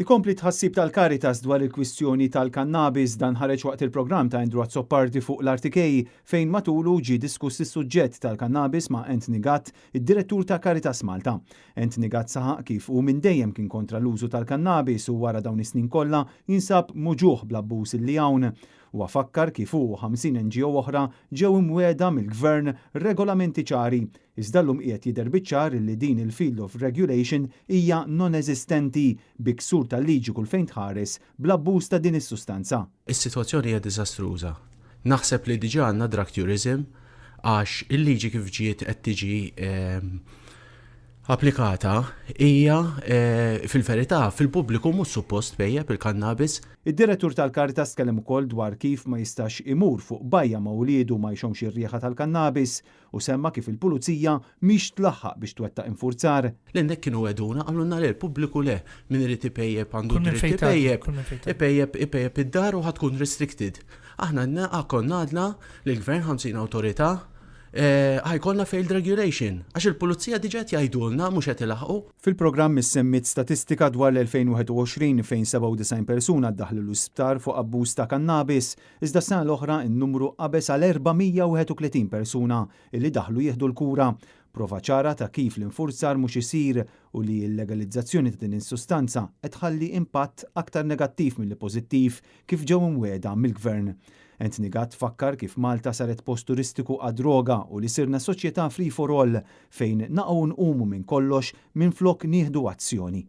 Ikompli tħassib tal-Caritas dwar il-kwistjoni tal-kannabis. Dan ħareġ waqt il-programm ta' Andrew Azzopardi fuq l-RTK, fejn matulu ġie diskuss is-suġġett tal-kannabis ma' Anthony Gatt, id-direttur ta' Caritas Malta. Anthony Gatt saħaq kif hu minn dejjem kien kontra l-użu tal-kannabis u wara dawn is-snin kollha jinsab muġugħ bl-abbuż li hawn. Huwa fakkar kif hu u 50 NGO oħra ġew imwiegħda mill-Gvern regolamenti ċari. Iżda llum qiegħed jidher biċ-ċar li din il-field of regulation hija non-eżistenti, bi ksur tal-liġi kull fejn tħares bl-abbuż ta' din is-sustanza. Is-sitwazzjoni hija diżastruża. Naħseb li diġà għandna drug tourism għax il-liġi kif ġiet qed tiġi applikata hija fil-verità fil-pubbliku mhux suppost tpejjep il-kannabis. Id-direttur tal-Caritas tkellem ukoll dwar kif ma jistax imur fuq bajja ma' uliedu ma jxommx ir-riħa tal-kannabis u semma kif il-pulizija mhix tlaħħaq biex twettaq infurzar. L-indek kienu wegħduna, qalulna le, l-pubbliku le, min irid ipejjep għandu dritt ipejjep, ipejjep, ipejjep id-dar u ħa tkun restricted. Aħna konna għadna lill-gvern 50 awtorità ħa jkollna failed regulation, għax il-pulizija diġà qed jgħidulna mhux qed ilaħqu. Fil-programm issemmiet statistika dwar l-2021, fejn 97 persuna ddaħlu l-isptar fuq abbuż ta' kannabis, iżda sena l-oħra n-numru qabeż għal 431 persuna illi daħlu jieħdu l-kura. Prova ċara ta' kif l-infurzar mhux isir u li l-legalizzazzjoni ta' din is-sustanza qed tħalli impatt aktar negattiv milli pożittiv kif ġew imwiegħda mill-Gvern. Anthony Gatt fakkar kif Malta saret post turistiku għad-droga u li sirna soċjetà free for all fejn naqgħu nqumu minn kollox minflok nieħdu azzjoni.